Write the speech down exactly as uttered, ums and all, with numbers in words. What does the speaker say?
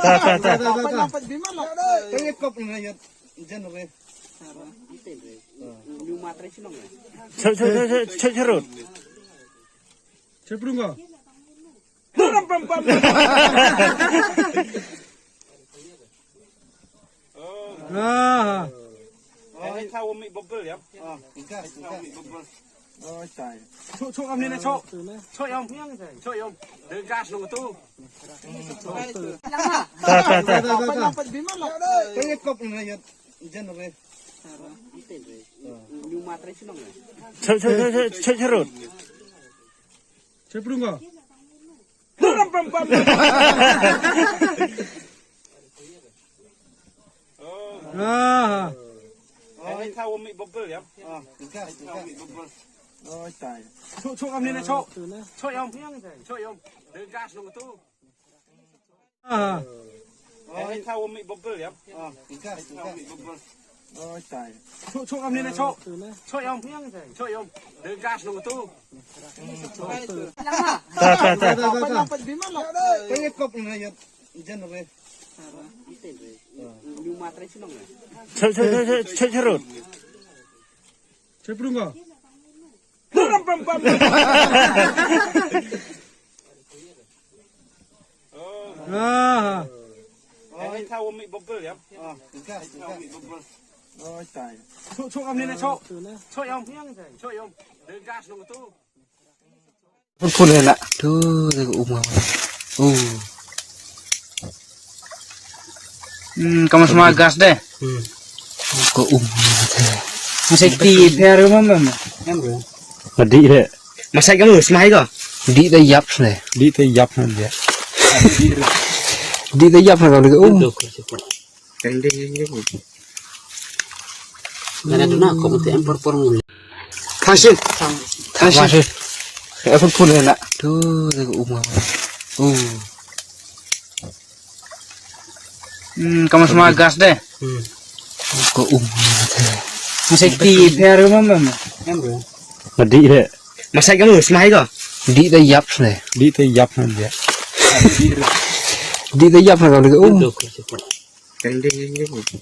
Ta, ta, ta. Tang ïa kop na ïa jen re. Chot, chot, chot, chot, chot, chot. Chot prung ko. Ah. Ai, thaw mi bubble ïa. Ah, gas, gas. Oi, tai. Chok, chok, am ni na chok. Chok ïa. Chok ïa. De gas nong tu. Ta, ta, ta. Tang ïa kop na ïa jen re. Chok, chok, chok, chok, chok, chot. Chot prung ko. Ah. Ai, thaw mi bubble ïa. Ah, gas, gas. Oi, tai. Chok, chok, am ni na chok. Chok ïa. Chok ïa. De gas nong tu. Ah. Ai, thaw mi bubble ïa. Ah, gas, gas. Oi, tai. Chok, chok, am ni na chok. Chok ïa. Chok ïa. De gas nong tu. Ta, ta, ta. Tang ïa kop na ïa jen re. Chot, chot, chot, chot, chot, chot. Chot prung ko. Ah. Ai, thaw mi bubble ïa. Ah, gas, gas. Oi, tai. Chok, chok, am ni na chok. Chok ïa. Chok ïa. De gas nong tu. Phun phun le la. Tu de ko um. Oh. Hmm, ka ma sma gas de. Hmm. Ko um. Masai ti pher ma ma. Em bro. Ma di de. Masai ka mu sma ko. Di de yap ne. Di de yap ne de. Di de yap ne ko de um. Deng, deng, deng, deng. Mana tu nak, kau mesti empor por mulu. Thasin. Thasin. Eh, phun phun le la. Tu de ko um. Oh. Hmm, ka ma sma gas de. Hmm. Ko um. Masai ti pher ma ma. Em bro. Ma di de. Masai ka mu sma ko. Di de yap ne. Di de yap ne de. Di de yap ne ko de um. Deng, deng, deng, deng.